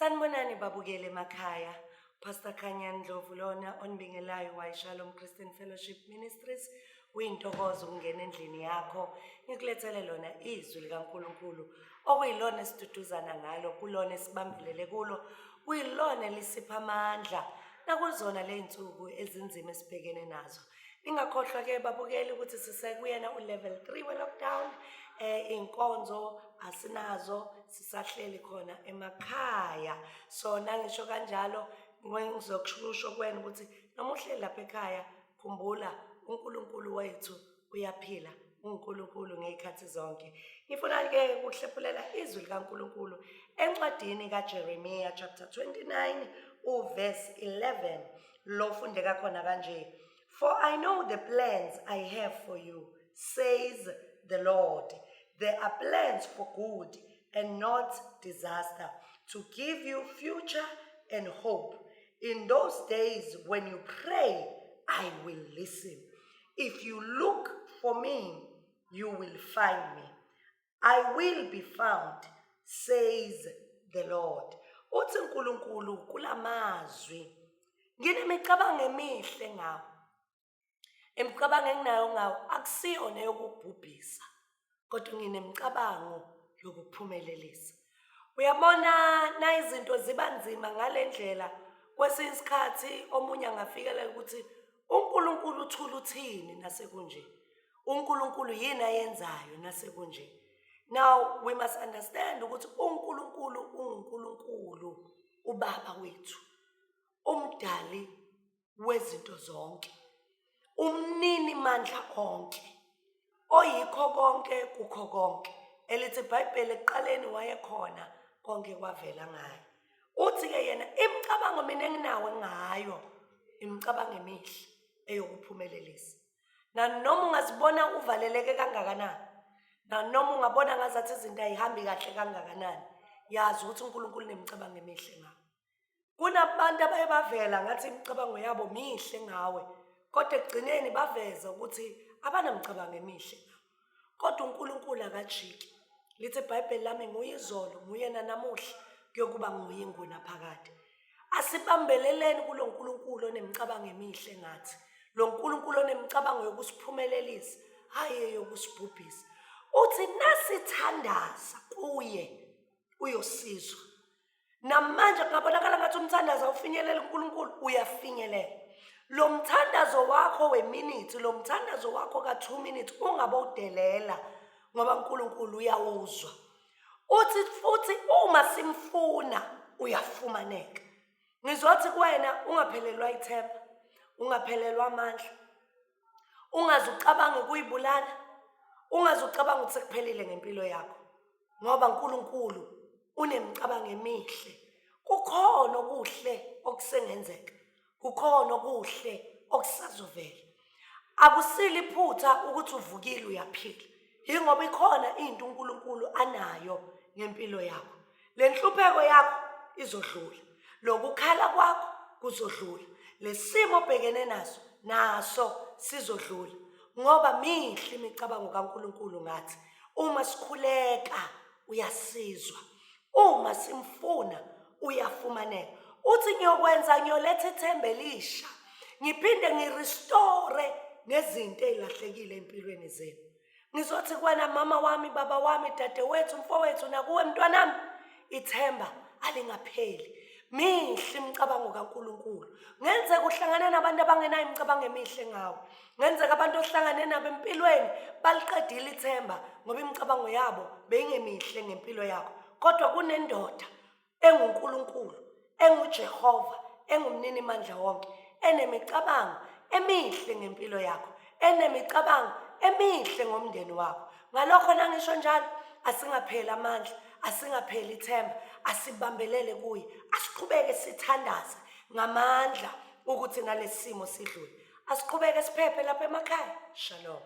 Sanibonani babukele emakhaya. Pastor Khanya Ndlovu lona onibingelayo wayiShalom Christian Fellowship Ministries. Kuyintokozo ukungena endlini yakho ngikulethele lona izwi likaNkulunkulu okuyilona esiduduzana ngalo kulona esibambelele kulo kuyilona elisipha amandla nakuzona ley'nsuku ezinzima esibhekene nazo. Ningakhohlwa ke babukeli ukuthi sisekuyena u-level 3 we-lockdown inkonzo asinazo sisahleli khona emakhaya so nangisho kanjalo ngizokusho kuwena ukuthi noma uhleli lapha ekhaya khumbula uNkulunkulu wethu uyaphila uNkulunkulu ngey'khathi zonke. Ngifuna-ke ukuhlephulela izwi likaNkulunkulu encwadini kaJeremiya chapter 29 uverse 11 lo fundeka khona kanje. For I know the plans I have for you, says the Lord. There are plans for good and not disaster, to give you future and hope. In those days when you pray, I will listen. If you look for me, you will find me. I will be found, says the Lord. Uthi uNkulunkulu kulamazwi, nginemicabango emihle ngawe. Imicabango enginayo ngawe akusiyo neyokubhubhisa, kodwa nginemicabango yokuphumelelisa. Uyabona na izinto ziba nzima ngale ndlela, kwesinye isikhathi omunye angafikela ukuthi uNkulunkulu uthula uthini nasekunje. uNkulunkulu yini ayenzayo nasekunje. Now we must understand ukuthi uNkulunkulu unguNkulunkulu ubaba wethu, umdali wezinto zonke, umnini mandla onke, oyikho konke kukho konke. Elithi iBhayibheli ekuqaleni wayekhona konke kwavela ngaye. Uthi-ke yena imicabango mina enginawo ngayo imicabango emihle eyokuphumelelisa. Nanoma ungazibona uvaleleke kangakanani, nanoma ungabona ngazathi izinto ayihambi kahle kangakanani, yazi ukuthi uNkulunkulu unemicabango emihle ngawe. Kunabantu abaye bavela ngathi imicabango yabo mihle ngawe, kodwa ekugcineni baveza ukuthi abanamicabango emihle. Kodwa uNkulunkulu akajiki. Lithi iBhayibheli lami nguye izolo, nguyena namuhla, kuyokuba nguye ingunaphakade. Asibambeleleni kulo Nkulunkulu onemicabango emihle ngathi. Lo Nkulunkulu onemicabango yokusiphumelelisa, hhayi eyokusibhubhisa. Uthi nasithandaza kuye uyosizwa. Namanje kungabonakala ngathi umthandazo awufinyeleli kuNkulunkulu, uyafinyelela. Lo mthandazo wakho weminithi, lo mthandazo wakho ka-2 minutes ungabowudelela ngoba uNkulunkulu uyawuzwa. Uthi futhi uma simfuna uyafumaneka. Ngizothi kuwena ungaphelelwa ithemba, ungaphelelwa amandla. Ungaze ucabange ukuyibulala, ungaze ucabange ukuthi sekuphelile ngempilo yakho. Ngoba uNkulunkulu unemicabango emihle. Kukhona okuhle okusengenzeka. Kukhona okuhle okusazovela. Akusile iphutha ukuthi uvukile uyaphila. Yingoba ikhona into uNkulunkulu anayo ngempilo yakho. Le nhlupheko yakho izodlula. Lokukhala kwakho kuzodlula. Lesimo obhekene naso naso sizodlula. Ngoba mihle imicabango kaNkulunkulu ngathi. Uma sikhuleka uyasizwa. Uma simfuna uyafumaneka. Uthi ngiyokwenza ngiyoletha ithemba elisha. Ngiphinde ngirestore nezinto ezilahlekile empilweni zenu. Ngizothi kuwena mama wami, baba wami, dadewethu, mfowethu nakuwe mntwanami, ithemba alingapheli. Mihle imicabango kaNkulunkulu. Ngenzeka uhlangane nabantu abangenayo imicabango emihle ngawe. Ngenzeka abantu ohlangane nabo empilweni baliqedile ithemba ngoba imicabango yabo beyingemihle ngempilo yakho. Kodwa kunendoda enguNkulunkulu, enguJehova, engumninimandla wonke, enemicabango emihle ngempilo yakho, enemicabango emihle ngomndeni wakho. Ngalokho nangisho njalo, asingapheli amandla, asingapheli ithemba, asibambelele kuye, asiqhubeke sithandaze ngamandla ukuthi nalesi simo sidlule. Asiqhubeke siphephe lapha emakhaya. Shalom.